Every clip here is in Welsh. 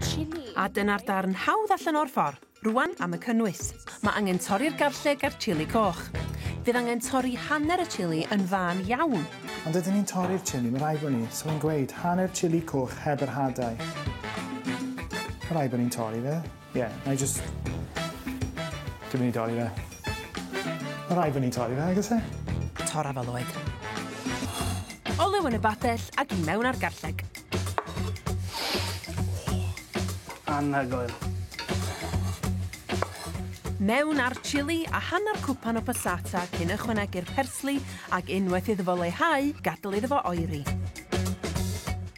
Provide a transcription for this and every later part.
Chili. A dyna'r darn hawdd allan o'r ffordd. Rwan am y cynnwys. Mae angen torri'r garlleg a'r chili coch. Fydd angen torri hanner y chili yn fân iawn. Ond ydyn ni'n torri'r chili, mae rhaid bod ni. So fi'n gweud, hanner chili coch heb yr hadau. Mae rhaid bod ni'n torri fe. Ie, yeah, na i just... Dwi'n mynd i dorri fe. Mae rhaid bod ni'n torri fe, agos e? Torra fel oed. Olew yn y badell ac i mewn ar garlleg. Anhygoel. Mewn ar chili a hanner cwpan o passata cyn ychwanegu'r persli ac unwaith iddo fo leihau, gadael iddo fo oeri.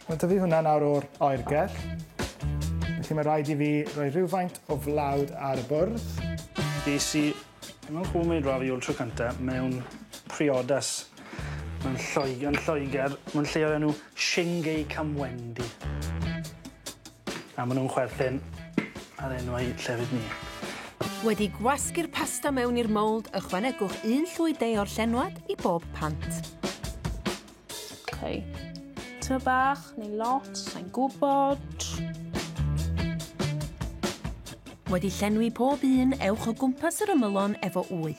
Wel, dyfu hwnna nawr o'r oergell. Felly mae rhaid i fi roi rhywfaint o flawd ar y bwrdd. Ges i mewn homemade ravioli tro cynta mewn priodas mewn Lloeg yn Lloegr, mewn lle o'r enw Shingay Camwendi. A ma' nw'n chwerthin ar enwau llefydd ni. Wedi gwasgu'r pasta mewn i'r mowld, ychwanegwch un llwy de o'r llenwad i bob pant. Okay. Tyma bach neu lot, sa'n gwybod. Wedi llenwi pob un, ewch o gwmpas yr ymylon efo wy.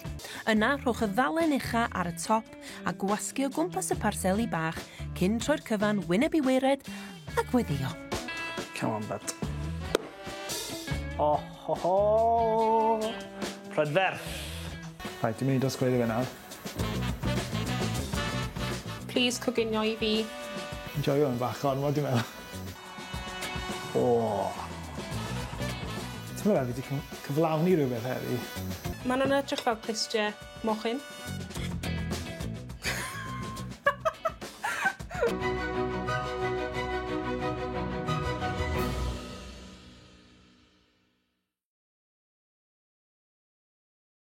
Yna, rhowch y ddalen ucha ar y top a gwasgu o gwmpas y parseli bach cyn troi'r cyfan wyneb i waered a gweddio. Come on, bud. Oh, ho, ho! Prydferth! Rhaid, dwi'n mynd i dosgwyddo fe nawr. Please coginio i fi. Joio yn bach ormod, dwi'n meddwl. O! Ti'n meddwl fi wedi cyflawni rhywbeth heddi? Maen nhw'n edrych fel clustiau mochyn.